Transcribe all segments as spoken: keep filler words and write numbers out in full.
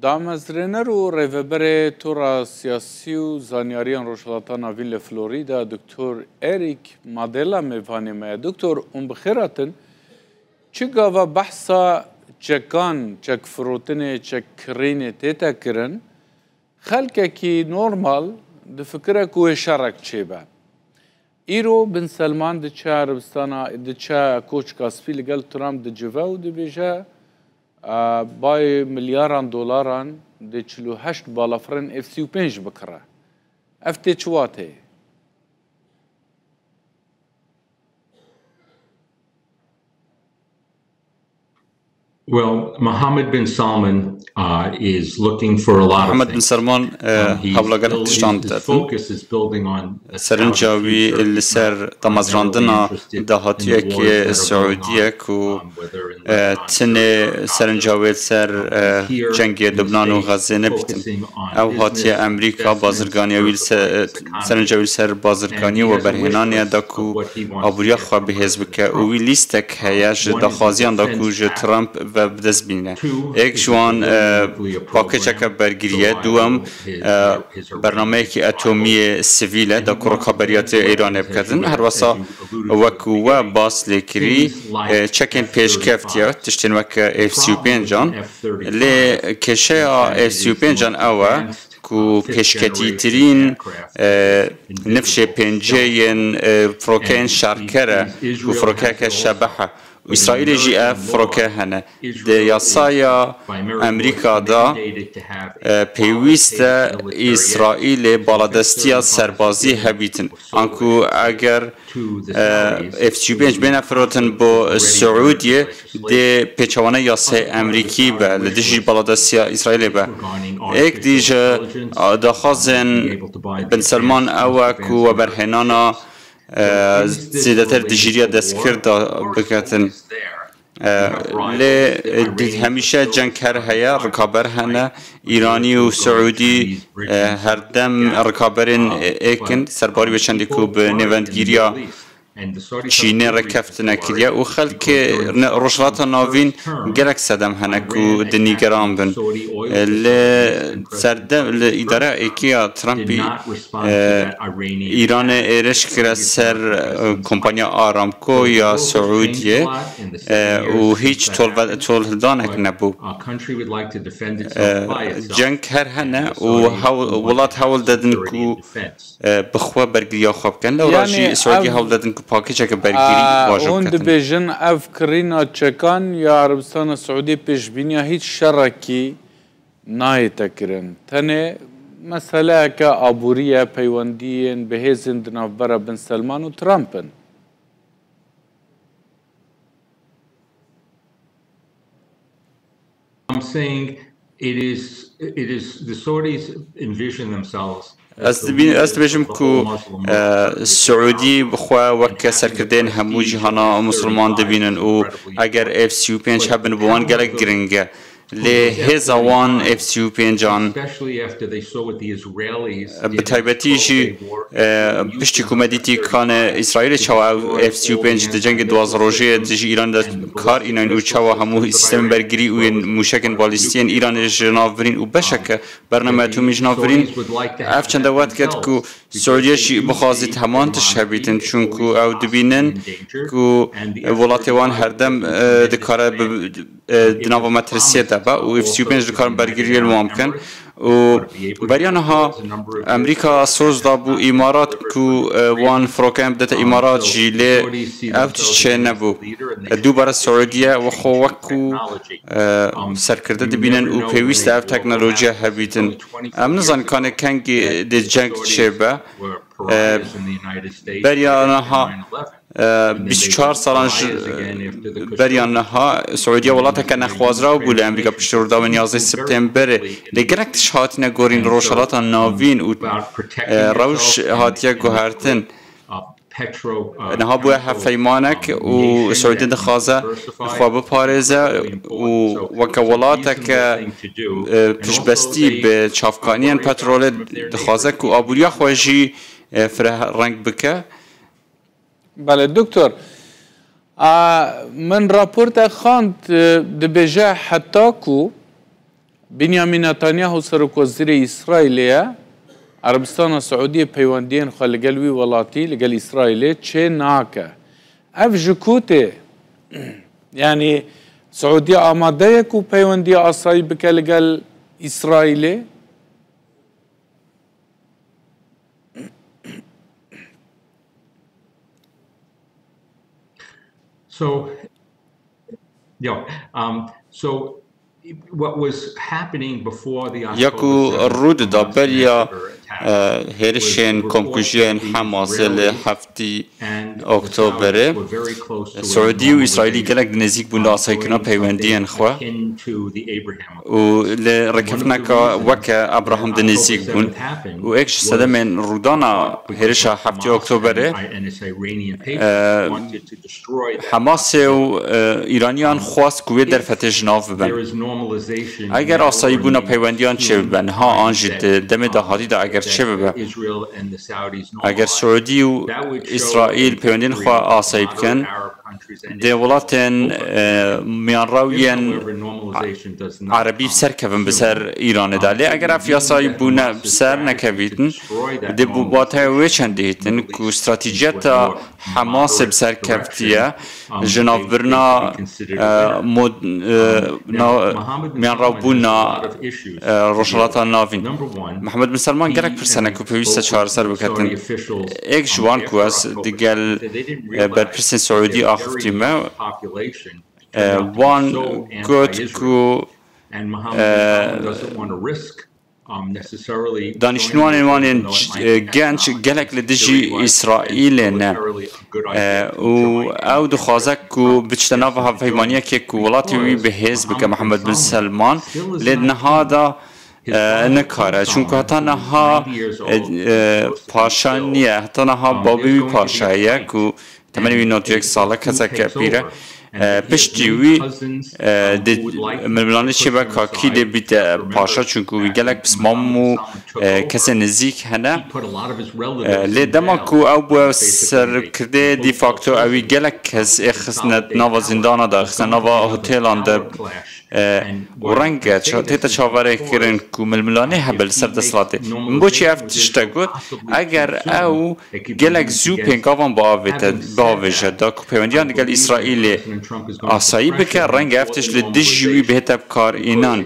Damezrêner û rêveberê Tora Siyasî û Zanyariyan Rojhilata Navîn li Florîda, Doktor Eric Madela mêvanê me ye. Doktor, hûn bi xêr hatin. Çi gava behsa çekan, çekfirotinê, çekkirînê tête kirin, xelkekî normal difikire ku wê şerek çêbe. Îro Bin Selman diçe Erebistana, diçe Koçka Spî, li gel Trump dicive û dibêje, a, bayê milyaran dolaran dê çil û heşt balafirên F sî û pênc bikire. Ev tê çi wateyê? Well, Mohammed bin Salman, uh, is looking for a lot of Mihemed bin things. Selman, eh, Um, he's hewla gelek building, tiştan his ditin. Focus is building on a Serinca strategy wî for li ser Israel. He's not really damezrandina interested in the wars that are going on, Siûdiyê ku, um, whether in eh, Lebanon, tinê Gaza, serinca wê li ser, um, eh, here cengê he's Lubnan û staying Xezê nebîtin. Focusing on Ew hatiye business, Amerîka investments, bazirganiya wî li ser, eh, serinca wî li ser bazirganî û weberhênanê da ku aboriya xwe bihêz bike û wî lîstek heye ji daxwaziyan da ku ji Trump ve bi dest bîne. Êk ji wan, e, pakêçeke bergirî ye, duwem, e, bernameyekî etomî yê sivîl e da ku rikaberiya tê Îranê biketin. Her wesa wek we bas lê kirî, e, çekên pêşkeft ye, tiştên weke F sî û pêncan. Lê kêşeya F sî û pêncan ew e ku pêşketîtirîn, e, nifşê pêncê yên, e, firokeyên şerker e, ku firokeyeke şebeh e. Û Îsraîlê jî ev firoke hene. Di yasaya Amerîka de, e, pêwîst e Îsraîlê baladestiya serbazî hebîtin. Anku eger, e, F sî û pênc bêne firotin bo Siûdiyê, dê pêçewane yasayê Amerîkî be, li dijî baladestiya Îsraîlê be. Êk dî ji daxwazên Bin Selman ew e ku weberhênana, e, zêdetir dijîriya destgir da biketin. E, lê, e, di-, hemîşe ceng her heye, rikaber hene. Îranî û Siûdî, e, herdem rikaberên, e, êk in. Serbarî wê çendî ku bi nêvendgîriya Çînê re keftine kiriye û xelkê ne-, Rojhilata Navîn gelek sedem hene ku di nîgeran bin. E, li serde-, li îdara êkê ya Trumpî, e, Îranê êriş kire ser, e, kompanya Aramco ya Siûdiyê, e, û hîç tolve-, tolhildanek nebû. E, ceng her hene û hewl-, welat hewl dedin ku, e, bi xwe bergiriya xwe bikin. Lewra jî Siûdiyê hewl dedin ku pakêçeke bergirî, a, bajo hûn biketin. Dibêjin ev kirîna çekan ya Erebistana Siûdî pêşbîniya hîç şerekî nayête kirin. Tenê meseleyeke aborî ye, peywendiyên bihêzên di navbera Bin Selman û Trump in. I'm saying it is, it is, the Saudis envision themselves Ez dibîn-, ez dibêjim ku, e, Siûdî bi xwe weke serkirdeyên hemû cîhana Musulman dibînin û eger F sî û pênc hebin, bi wan gelek giring e. Lê hêza wan F sî û pêncan, bi taybetî jî, e, piştî ku me dîtî kanê Îsraîlê çawa ew F sî û pênc di cengê duwazdeh rojê dijî Îranê de kar înayn û çawa hemû sîstemên bergirî û yên mûşekên balîstî yên Îranê ji nav birîn û beşeke bername etomî ji nav birîn. Ev çende we diket ku Siûdiyê jî bixwazît heman tişt hebîtin, çunku ew dibînin ku welatê wan herdem, e, dikare bi, e, di nava metirsiyê de be û F sî û pênc dikarin bergiriyê li wan bikin. Û beriya niha Amerîka soz dabû Îmarat ku, e, wan firokeyan bidete Îmarat jî, lê ev tişt çênebû. E, dûbare Siûdiye we xwe wek ku, e, serkirde dibînin û pêwîst e ev teknolojiya hebîtin. Em nizanin kanê kengî dê ceng çêbe. E, beriya niha, e, bîst û çar salan ji, beriya niha Siûdiye welateke nexwazraw bû li Amerîka piştî Rûdawên yazdeh Septemberê. Lê gelek tişt hatine gorîn li Rojhelata Navîn û, e, rewş hatiye guhertin. Niha bûye hevpeymanek û Siûdiye dixwaze xwe biparêze û weke welateke, e, piştbestî bi çavkaniyên petrolê dixwaze ku aboriya xwe jî, e, fireh reng bike. Belê, doktor. A, min raportek xwend, e, dibêje heta ku Binyamîn Netanyahu serokwezîrê Îsraîlê ye. Erebistana Siûdiyê peywendiyên xwe li gel wî welatî, li gel Îsraîlê çê nake. Ev ji ku tê? Yanî Siûdiye amade ye ku peywendiya asayî bike li gel Îsraîlê? So, yeah, um, so what was happening before the Ya ku October rû dida seventh beriya, Hamas massacre attack eh, hêrişên was the growing komkujiyên increased Hamasê li risk heftî and the Saudis Oktoberê, were very close to a Siûdî û normal Îsraîlî regime, gelek di nêzîk bûn li um, asayîkirina doing something peywendiyên xwe akin to the Abraham û Accords. Li rêkeftineka weke Abraham di nêzîk bûn û êk ji sedemên rûdana hêrişa heftê Oktoberê, e, Hemasê û, e, Îraniyan xwest ku wê derfetê ji nav bibin. Eger asayîbûna peywendiyan çêbibe niha an jî di demê dahatî de eger çêbibe, eger Siûdî û Îsraîl peywendiyên xwe asayî bikin, dê welatên, e, miyanrew yên Erebî bi ser kevin bi ser Îranê de. Lê eger ev yasayî bûne bi ser nekevîtin, dê bi wateya wê çendê hêtin ku stratejiyeta Hemasê bi ser kevtiye ji navbirina, e, mod-, e, na-, miyanrewbûna, e, Rojhilata Navîn. Mihemed bin Selman gelek pirsene ku pêwîst e çareser biketin. Êk ji wan ku ez digel, e, berpirsên Siûdî axivtî me, e, wan got ku, e, daniştvanên wan ên, e, genç gelek li dijî Îsraîlê ne. E, û ew dixwaze ku biçite nava hevpeymaniyekê ku welatê wî bi hêz bike Mihemed bin Selman, lê niha da, e, nikare. Çunku heta niha, e, e, paşa niye, heta niha babê wî paşa ye ku temenê wî nod û yek sal e, keseke pîr e. E, piştî wî, e, di milmilanê çêbe ka kî dê bîte paşa, çunku wî gelek pismam û, e, kesên nizîk hene. E, lê dema ku ew bû serkirdê de facto, ewî gelek kes ê xistine nava zîndana de, xistine nava hotêlan de, e, û reng e, ça-, tête çaverêkirin ku milmilanê hebe li ser desthilatê. Min bo çi ev tişt e got? Eger ew gelek zû pêngavan biavête, biavêje, da ku peywendiyan digel Îsraîlê asayî bike, reng e ev tişt li dijî wî bihête bikarînan.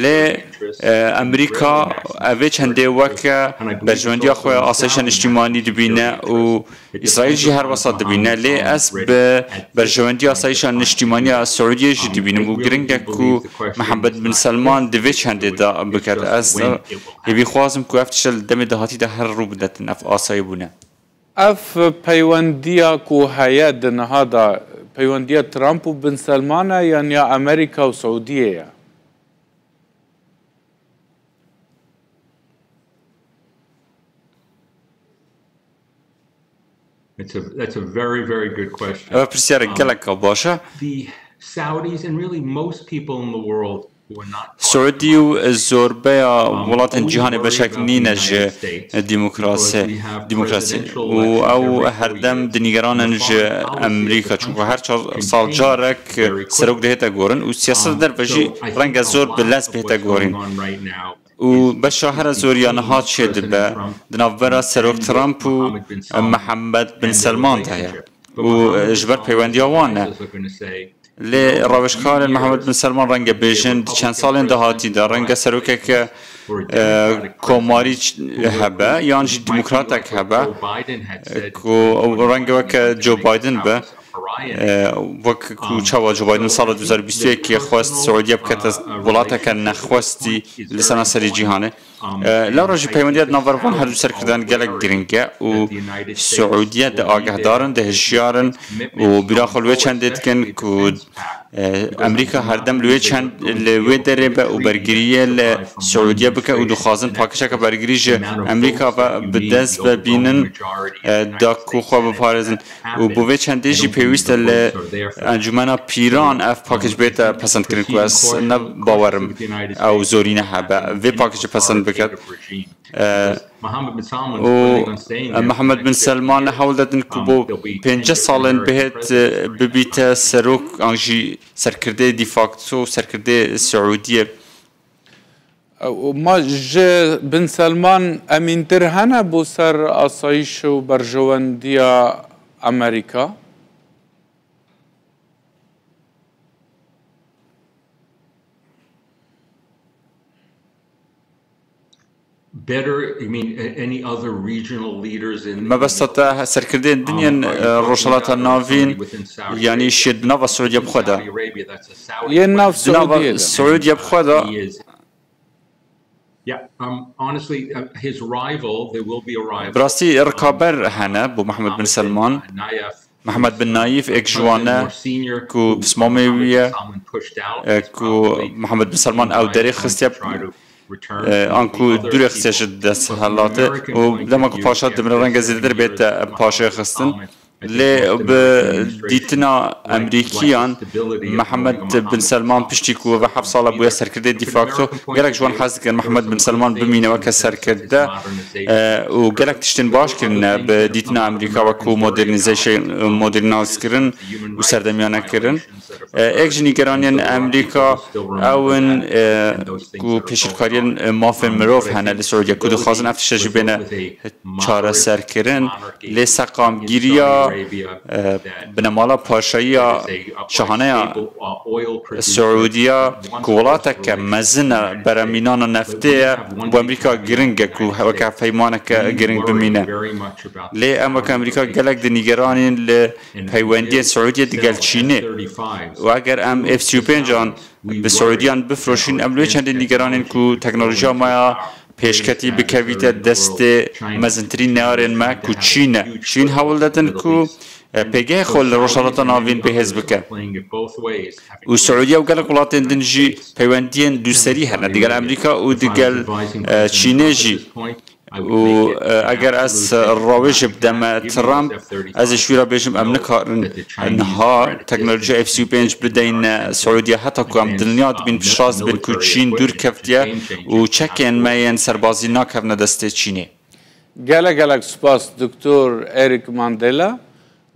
Lê, e, Amerîka ev ê çendê weke berjewendiya xwe ya asayîşa niştîmanî dibîne û Îsraîl jî her wesa dibîne, lê ez bi berjewendiya asayîşa niştîmanî ya Siûdiyê jî dibînim û giring e ku Mihemed bin Selman di vê çendê de biket. Ez hêvîxwazim ku ev tişt li demê dahatî de her rû bidetin, ev asayî bûne. Ev peywendiya ku heye di niha de, peywendiya Trump û bin Selman e yan ya Amerîka û Siûdiyê ye? It's a, that's a very, very good question. Ev pirsiyarek gelek baş e. The Saudis and really most people in the world who are not Siûdî û zorbeya welatên cîhanê beşek nîne ji demokrasi, demokrasi. Û ew herdem di nîgeran in ji Amerîka, çunku her çar sal carek serok dihête gorin û siyaseta derve jî renge zor bi lez bihête gorîn. Û beşa here zor ya niha çêdibe di navbera Serok Trump û Mihemed bin Selman de ye. Û, e, ji ber peywendiya wan e. Lê rawêjkarên Mihemed bin Selman renge bêjin, di çend salên dahatî de renge serokeke, e, komarî ç-, hebe, yan jî demokratek hebe, e, ku renge weke Joe Biden be. E, wek ku çawa Joe Biden sala du hezar bîst û yekê xwest Siûdiye bikete welateke nexwestî li seranserê cîhanê. E, lewra jî peywendiya di navbera van her du serkirdan gelek giring e û Siûdiye di agahdarin, di hişyar in û bîra xwe li wê çendê dikin ku, e, Amerîka herdem li wê çend, li wê derê be û bergiriyê li Siûdiye bike û dixwazin pakêçeke bergirî ji Amerîka ve bi dest ve bînin, e, da ku xwe biparêzin. Û bo vê çendê jî pêwîst e li Encûmena Pîran ev pakêc bête pesendkirin, ku ez ne bawerim ew zorîne hebe vê pakêcê pesend diket. E, û Mihemed bin Selman hewl didin ku bo pêncî salên bihêt, e, bibîte serok an jî serkirdeyê de facto, serkirdeyê Siûdiyê. Û ma ji Bin Selman emîntir hene bo ser asayîş û berjewendiya Amerîka? Better, you mean, a-, any other regional leaders in, Mebesta te serkirdeyên din yên, um, are you, uh, talking Rojhilata about Navîn, somebody within Saudi yanî Arabia? Şêt di nava Siûdiya bi xwe de? Saudi Arabia, that's a Saudi Yên nav president. Di nava Siûdiya de. Siûdiya bi xwe de. He is, yeah, um, honestly, uh, his rival, there will be a rival. Bi rastî rikaber hene bo Mihemed bin Selman. Mihemed bin Nayîf êk ji wan e ku pismamê wî ye, e, ku Mihemed bin Selman ew derê xistiye, e, anku dûrê xistiye ji desthilatê û dema ku paşa dimire renge zêdetir bête paşê xistin. Lê bi dîtina Emerîkiyan Mihemed bin Selman piştî ku ve heft sala bûye serkirdê de facto, gelek ji wan hez dikin Mihemed bin Selman bimîne weke serkirde, e, û gelek tiştên baş kirine bi dîtina Amerîka wekû modernîzeyşe-, modernîzkirin û serdemiyane kirin. E, êk ji nîgeraniyên Amerîka ew in, e, ku pêşîrkariyên, e, mafên mirov hene li Siûdiye ku dixwazin ev tişte jî bêne çareserkirin. Lê seqamgiriya, e, binemala paşayiya şahaneya Siûdiya ku welateke mezin e, beremînana neftê ye, bo Amerîka giring e ku weke peymaneke giring bimîne. Lê em weke Amerîka gelek di nîgeranîn li peywendiyên Siûdiyê digel Çînê. Û eger em F sî û pênc an bi Siûdiyan bifroşîn, em li wê çendê nîgeranîn ku teknolojiya me ya pêşketî bikevîte destê mezintirîn neyarên me ku Çîn e. Çîn hewl didin ku, e, pêgehê xwe li Rojhilata Navîn bihêz bike. Û Siûdiye û gelek welatên din jî peywendiyên dûserî hene digel Amerîka û digel, e, Çînê jî. Û, e, eger ez rawêjê bideme Trump, ez ê ji wî re bêjim, em nikarin niha teknolojiya F sî û pênc bideyne Siûdiye heta ku em dinya dibin, piştrast dibin ku Çîn dûr keftiye û çekên me yên serbazî nakevne destê Çînê. Gelek gelek spas Doktor Eric Mandela,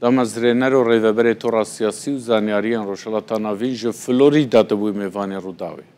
damezrêner û rêveberê Tora Siyasî û Zanyariyên Rojhilata Navîn ji Florîda tu bûyî mêvanê Rûdawê.